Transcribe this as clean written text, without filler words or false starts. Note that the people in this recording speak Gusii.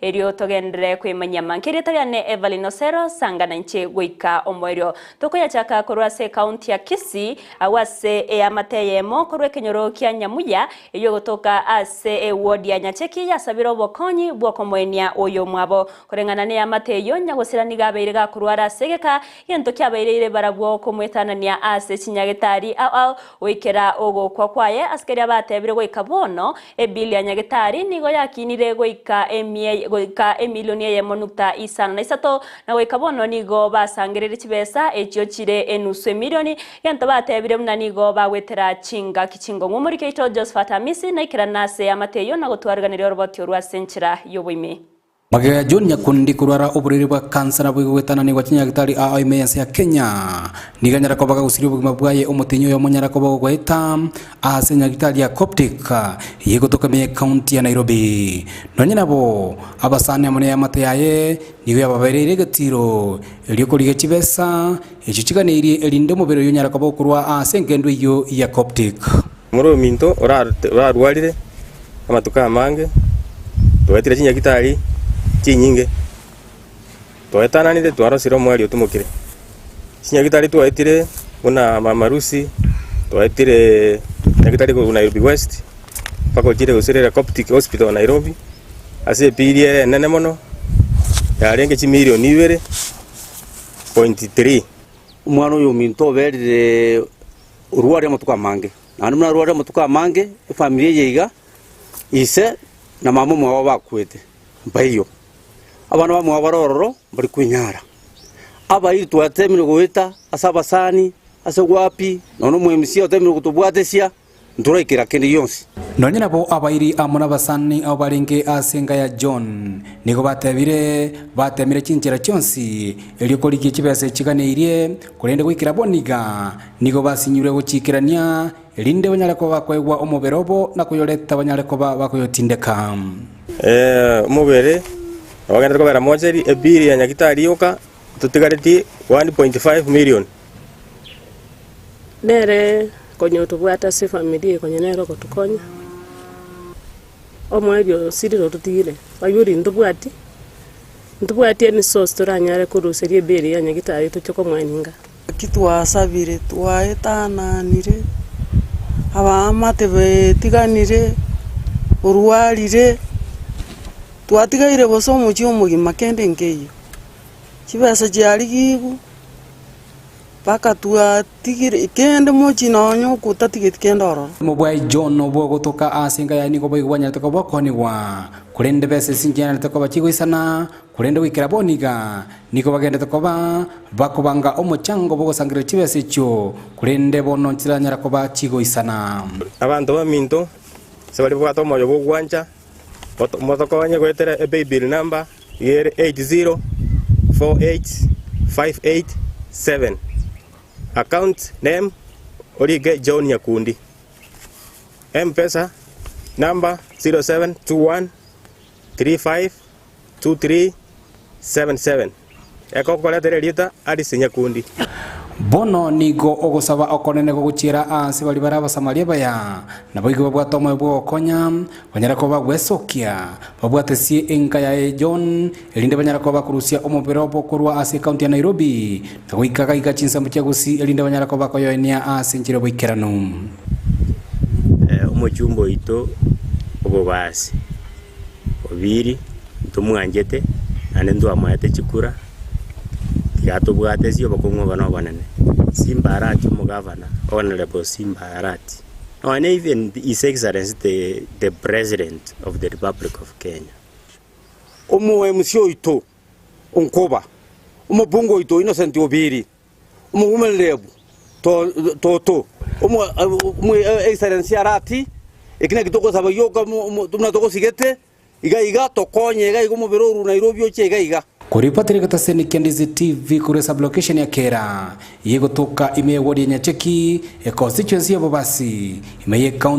Erio togenderere kwemanyia amange. Erieta riane Evelyn Osero, sanga nainche goika omoerio. Tokoyachaka korwa ase ekaunti ya Kisii, agwo ase eamate eyemo korwa ekenyoro kia Nyamuya, eyio egotoka ase eward ya Nyacheki yasabire obokonyi bw'okomoenia oyomwabo. Koreng'ana neamate eyio, nyagosira nigo abeire gakorwara ase egeka, gento kiabaireire barabwo komoetanania ase chinyagetari ao ao goikera ogokwa kwaye ase keria batebire goika bono Ebill ya nyagetari nigo yakinire goika emia goika emilioni eyemo nukta isano na isato, na goika bono nigo basangereire chibesa echio chire enusu emilioni, gento batebire buna nigo bagwetera chingaki chingong'u. Omoriki oito Josephat Amisi naikerane ase eamate eyio na gotwariganeria oroboti orwo ase enchera y'oboime. Magega ya John Nyakundi korwara oborwaire bwa kansa naboigo goetananigwa chinyagitari aa ime y'ense ya Kenya, nigo anyare koba gagusirie obogima bwaye omotenyi oyomo onyare koba ogoeta ase nyagitari ya Coptic eyegotoka ime y'ecounty ya Nairobi. Nonye nabo, abasani amo neamate yaye nigo yababereire egetiro erio korigia chibesa echio chiganeirie erinde omobere oyio onyare koba okorwa ase engendo eyio ya Coptic. Omoro ominto orarwarire amatuko amange, twaetire chinyagitari chinyinge, twaetananire twarosire omoerio otumokire. Chinyagitari twaetire buna Mama Lucy, twaetire nyagitari korwa Nairobi West, mpaka ochire gose rere Coptic Hospital Nairobi, ase ebill ere enene mono, yarenge chimilion ibere point three. Omwana oyo ominto oberire orware amatuko amange, naende buna arware amatuko amange, efamiri eye iga, ise na mama omwabo bakwete, mbaiyo. Abana bamwabo bare ororo, mbari kwenyara. Abairi twatemire goeta ase abasani, ase gwapi, nonya omo MC otemire gotobwatesia, ntoraikera kende gionsi. Nonya nabo abairi amo nabasani abo barenge ase enka ya John nigo batebire, Batemire chinchera chionsi erio korigia chibesa echiganeirie, korende goikera bono iga nigo basinyirwe gochiikerania, erinde banyare koba bakoegwa omobere obo na koyoreta banyare koba bakoyotindeka. Omobere ogenderete kobera mocheri, ebill ya nyagitari yoka totigaretie 1.5 million. Nere konya otobwate ase efamiri eye konya nere ogotokonya, omoerio osirire ototigire, abaibori ntobwati, ntobwati any source toranyare koruseria ebill ya nyagetari toche komoeninga. Naki twasabire, twaetananire, abaamate betiganire, orwarire, twatigaire bosa omochie omogima kende nkeiyo. Chibesa chiarigigwe. Mpaka twatigire kende mochie nonya okotatigeti kende ororo. Omobwai John obwo ogotoka ase enka yaye nigo boigo bwanyarete koba okoonigwa, korende besa esi nchianyarete koba chigoisana, korende goikera bono iga nigo bagenderete koba bakobanga omochango bw'ogosangereria chibesa echio, korende bono nchiranyara koba chigoisana. Abanto baminto, ase baria babwate omoyo bw'ogwancha, motokonye goetera epaybill number Iga ere 8048587. Account name orike John Nyakundi. Mpesa number 0721352377. Ekokoretera erieta Alice Nyakundi. Bono nigo ogosaba okonene gogochiera aase baria bare Abasamaria abaya, naboigo babwate omoyo bw'ogokonya, banyare koba bagwesokia, babwatesie enka yaye John, erinde banyare koba bakorusia omobere obo korwa ase ekaunti ya Nairobi, na goika gaiga chinsambo chia Gusii, erinde banyare koba bakoyoenia ase enchera y'oboikeranu. Omochumba oito obobasi Obiri ntomwanchete naende ntwamoete chikura, tiga atobwatesie obokong'u obo na obonene. Simba Arati omogavana, Honourable Simba Arati, nonya even His Excellency the the President of the Republic of Kenya. Omo MC oito Onkoba, omobunge oito Innocent Obiri, Omogumererebu toto, omo Excellency Arati, eki naki togosaba gioka buna togosigete, iga iga tokonye iga iga omobere orure Nairobi oche iga iga. Koripotera egetaseni kia Ndizi TV korwa esublocation ya Kera, eyegotoka ime y'eward ya Nyacheki, econstituency ya Bobasi, ime y'ecounty ya.